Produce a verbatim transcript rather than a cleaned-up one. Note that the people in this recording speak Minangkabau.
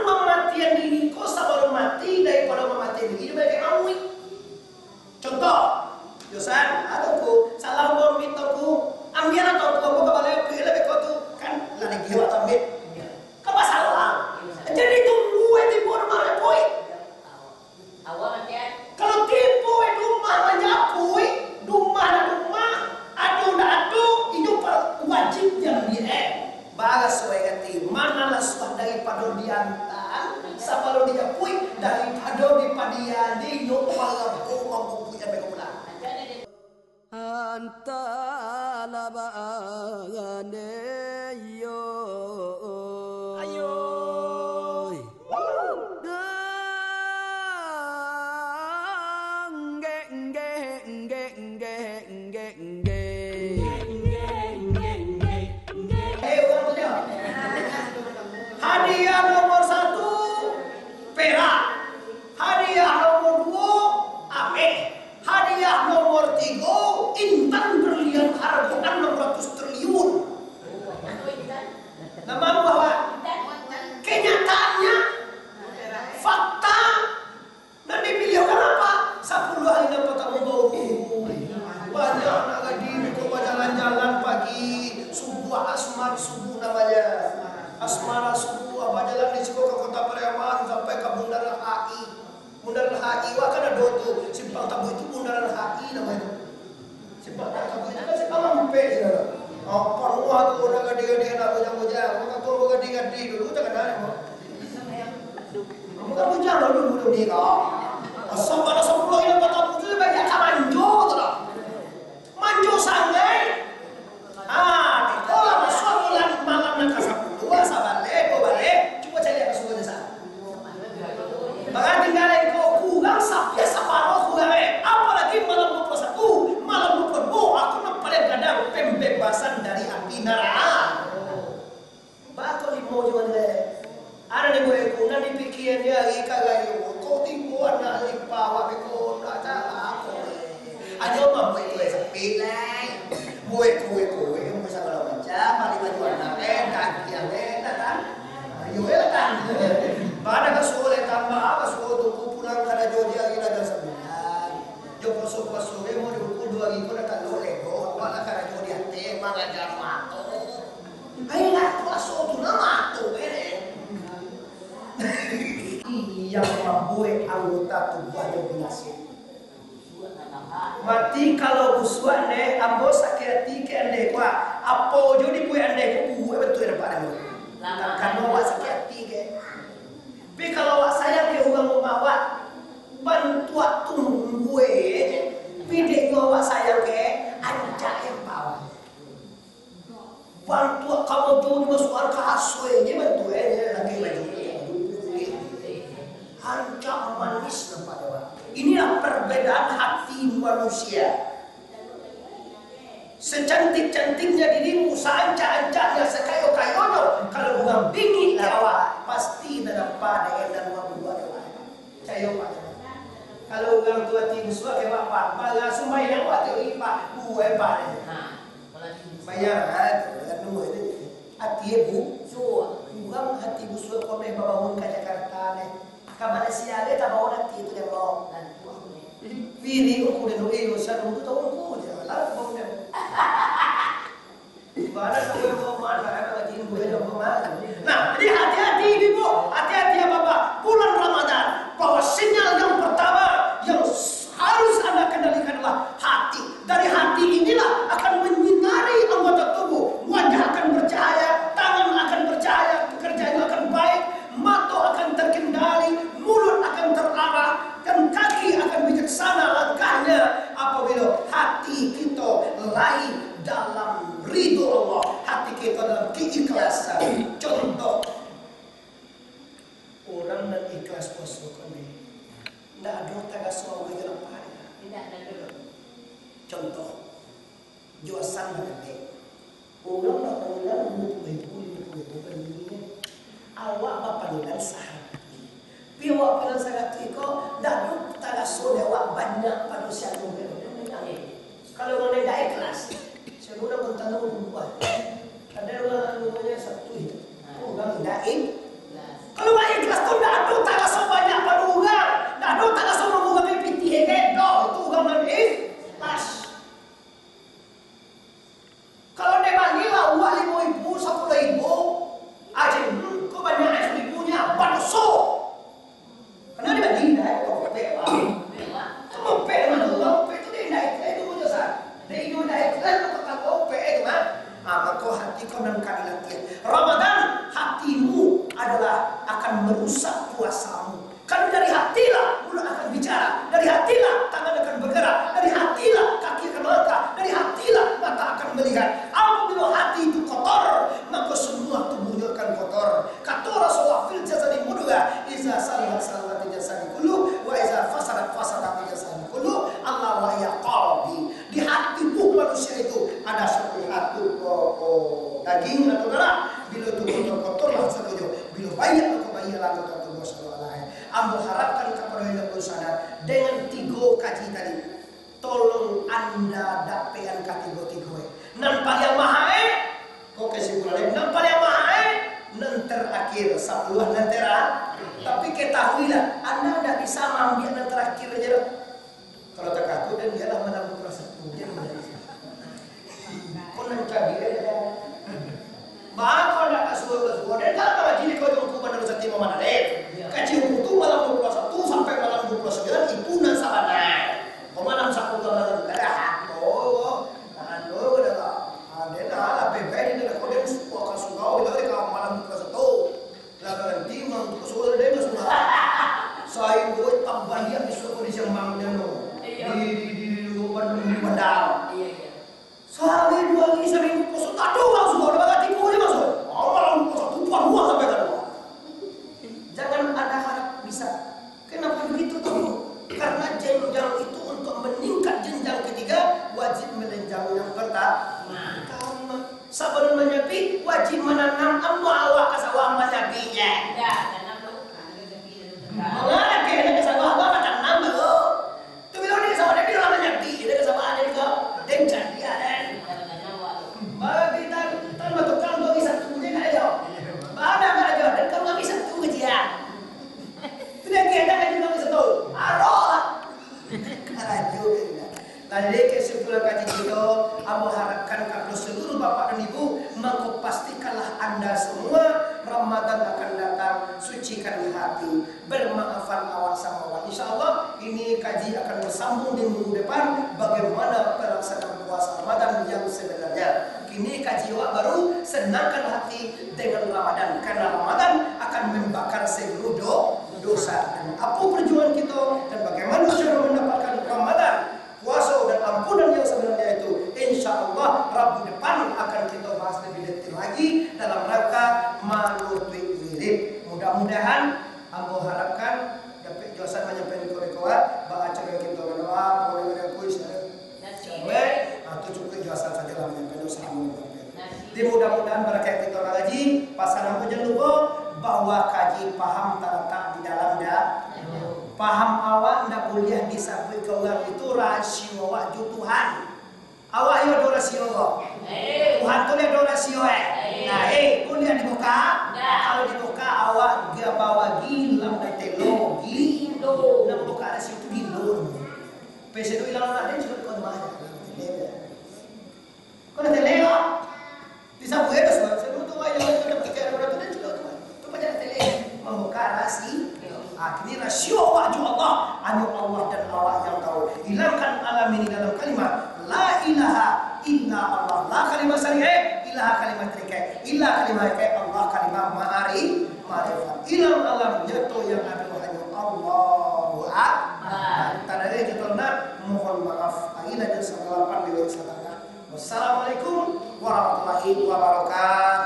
Mamatian diri ko sabalun mati daripado mamatian diri jo baiak mauik. Contoh, yo san, ah, Tuangku, salah ambo ambiak Tuangku, ambiaklah Tuangku, ambo ka balai apuik lah beko tu, kan lah dagih awak tu ambiak. Kan basalah. Jadi tunggu ai tibo rumah apuik. Kalau tibo rumah manjapuik, rumah lah rumah, ado ndak ado, inyo pa-, wajib diambiak, eh. Baraso, eh, kati, manalah suah daripado diantan, sabalun dijapuik, daripado dipadiali, inyo parabo mambubuikan beko pulang. Antalah baagane yo. Ayo. Hadiah nomor satu, perak. Hadiah nomor dua, ameh. Hadiah nomor tiga, intan berlian harga enam ratus triliun. Nama buah, Pak? Kenyataannya, fakta, nan dipilih urang apo? Sapuluah ari nan partamo baru. Banyak anak gadih ko bajalan-jalan pagi, subuah asmar subuh namanya. Asmara subuah bajalan di siko ka Kota Pariaman sampai ka Bundaran H I. Bundaran H I, wah, kan ado tu, Simpang Tabuik tu Bundaran H I namonyo tu. Simpang Tabuik tu kan simpang ampek sajo. Apo rumah tu urang gadih-gadih, anak bujang-bujang. Urang tua gadih-gadih dulu takana namo. Bukan bujang lah dulu, dulu ni kau. Asal pada sapuluah inyo patang tu banyak ka manjo tu lah. Manjo sangaik. Ah, iko lah masuak bulan malam nan ka sapuluah, sabaleh, duo baleh. Cubo caliak ka surau nyo sa. Manga tingga iko kurang sapiah saparo kurang, eh. Apalagi malam duo puluah satu, malam duo puluah duo, aku nan paliang gadang pambebasan dari api narako. Bako limo jo ande. Ado limo ekor nan dipikian di ari karajo. Kok tibo anak lipa awak beko, ndak caro ko. Ajo mambuek tu sapik lai. Buek kuek-kuek, buek sagalo macam, bali baju anak, eh, dagiang, eh, ndak kan? Ayo, eh, kan? Bana kasuo lai tambah, kasuo tu pulang karajo di ari ladan sambilan. Jo puaso-puaso, eh, mau diukur duo ari ko dah talok lego, awak lah karajo di ateh, mangaja mato. Ai lah, kuaso tu nama tu, eh. Yang mambuek anggota tubuahnyo binasa. Mati kalau busuak, ndeh, ambo sakik ati ka andeh ko. Apo jo dibuek andeh ko, buruak batua dapat ambo. Takano awak sakik ati ka. Tapi kalau awak sayang ka urang rumah awak, bantuak tunggu je. Tapi dek nyo awak sayang ka, ancak empau. Bantuak kamojo dimasuakan ka asuahnyo, bantuak, eh, laki baju. Ancak manis nampak dek awak. Inilah perbedaan hati manusia. Secantik-cantiknya dirimu, seancak-ancaknya, sekayo-kayonyo, kalau urang bingik ka awak, pasti nan nampak dek nan mambuek dek awak. Cayo, Pak. Kalau urang tu ati busuak ka awak, Pak, bara sumbayang awak tiok ari, Pak? Duo, Pak. Bayar, ha, tu, kan duo tu. Ati busuak. Urang ati busuak ko meh babangun ka Jakarta, meh. Ka Malaysia, meh, tabangun ati tu, deh, Bang. Pilih aku, deh, eh, usah nunggu tahun aku je lah, Bang, deh. Ibarat aku yang bawa mana, eh, bang, haji, aku yang bawa mana. Nah, jadi hati-hati, Ibu, hati-hati, Bapak. Bulan Ramadan, bahwa sinyal yang pertama yang harus Anda kendalikan adalah hati. Dari hati inilah akan menyinari anggota tubuh. Wajah akan bercahaya, tangan akan bercahaya, pekerjaannya akan baik, mato akan terkendali, mulut akan terarah, dan kaki akan bijaksana langkahnya apabila hati kita lai dalam ridho Allah, hati kita dalam keikhlasan. Contoh, urang nan ikhlas puaso ko ni, ndak ado taraso awak jo lapar. Indak ado. Contoh, jo asan bagandek. Urang bapangilan limo puluah ribu, limo puluah ribu, pandinginnyo. Awak bapangilan saratuih. Tapi awak pangilan saratuih ko, ndak ado taraso dek awak banyak pado si anu ko. Kalau urang ndak ikhlas, si anu urang pun tanam buah. Ado urang anu namonyo saratuih. Urang ndak ikhlas. Kalau awak adalah akan merusak puasamu. Karena dari hatilah mulut akan bicara, dari hatilah tangan akan bergerak, dari hatilah kaki akan melangkah, dari hatilah mata akan melihat. Apabila hati itu kotor, maka semua tubuhnya akan kotor. Kata Rasulullah, "Fil jasadi mudghah, iza saluhat saluhatil jasadi kullu, wa iza fasadat fasadatil jasadi kullu, ala wa hiya qalbi." Di hati tubuh manusia itu ada satu hati pokok daging atau darah. Bila itu kotor, kotorlah sakonyo. Bila baiak, maka baiaklah anggota tubuh saluruh alam. Ambo harapkan kapado indak pun sadar dengan tigo kaji tadi. Tolong anda dapekan katigo-tigo, eh. Nan paliang mahal, eh, ko kesimpulan, eh. Nan paliang mahal, eh, nan terakhir, sapuluah nan tera-, tapi ketahuilah, anda ndak bisa maambiak nan terakhir aja lah. Kalau takah tu, dan dialah malam dua puluh satu, dia malam. Ko nan tadi, eh. Mako ndak kasuo-kasuo, den kan mangaji di Kojong Kuban Darul Sati Muhammad Arif. Kaji Ungku tu malam dua puluh satu sampai malam dua puluh sembilan, itu nan sabana. Ko malam sapuluah malam kada apo. Tahan dulu kada lah. Aden lah, lah bebek di dalam koden suka ka surau, dari ka malam dua puluh satu. Lah nanti malam dua puluh satu den ka surau. Sainggo tambah liak di surau di Jambang den tu. Di, di, di, di, di, di bandar. Sahari duo hari saminggu puaso, tak ado urang suko, ado bagati ko je maso. Alah, urang puaso tu puan rumah sampai ka luar. Jangan anda harap bisa. Kenapa begitu tu? Karena jenjang itu untuk meningkat jenjang ketiga, wajib melenjang yang pertama. Sabalun manyapi, wajib mananam, ambo awak ka sawah manyapi, ya. Mangalah ke ka sawah, awak mananam baru. Tu bilo ni ka sawah, den bilo lah manyapi, den ka sawah, den ka, den cari, ya, den. Bagi tan, tan batukang tu, bisa tu, den kada jo. Bada, kada jo, den ka bisa tu, dia. Tu dia kira, den ka bisa tu. Arok lah. Karajo, ya. Nah, jadi kesimpulan kaji kito, ambo harapkan kapado seluruh bapak dan ibu, mangko pastikanlah anda semua Ramadan akan datang, sucikan hati. Bermaafan awak sama awak. Insya Allah, ini kaji akan bersambung di minggu depan, bagaimana pelaksanaan puasa Ramadan yang sebenarnya. Kini kaji awak baru, senangkan hati dengan Ramadan, karena Ramadan akan membakar seluruh do-, dosa. Dan apa perjuangan kita, dan bagaimana cara mendapatkan Ramadan, puasa dan ampunan yang sebenarnya itu, insya Allah, Rabu depan akan kita bahas lebih detail lagi dalam rangka manutup wirid. Mudah-mudahan Ambo harapkan dapek juasan manyampaikan iko-iko, ah, baa caro kito badoa, pokoknyo dari aku, insya Allah. Nasi. Insya Allah, ah, tu cukuik juasan sajo lah manyampaikan usaha ambo. Nasi. Jadi mudah-mudahan barakat kito mangaji, pasan ambo jan lupo, bahwa kaji paham talatak di dalam da-, paham awak ndak buliah disabuik ka urang, itu rasio awak jo Tuhan. Awak iyo ado rasio ko. Tuhan tu lah ado rasio, eh. Nah, eh, buliah dibuka? Kalau dibuka, awak gabawagi lam datelo. Gilo. Nak buka rasio tu gilo. Pesedo ilang anak dia juga kau mah. Kau nak tele ko? Di sabuah itu, sebab sebelum tu, wah, yang itu dah percaya orang tu, dia juga tu. Tu banyak tele. Membuka rasi-, ah, kini rasio awak jo Allah. Hanya Allah dan Allah yang tahu. Hilangkan alam ini dalam kalimat la ilaha illa Allah. La kalimat syariah, ilaha kalimat terikait. Illa kalimat terikait, Allah kalimat ma'ari-, ma'rifat. Hilang alam, nyato yang ada hanya Allahu Akbar. Tadari kita nak mohon maaf. Akhirnya jam setengah lapan lewat setengah. Wassalamualaikum warahmatullahi wabarakatuh.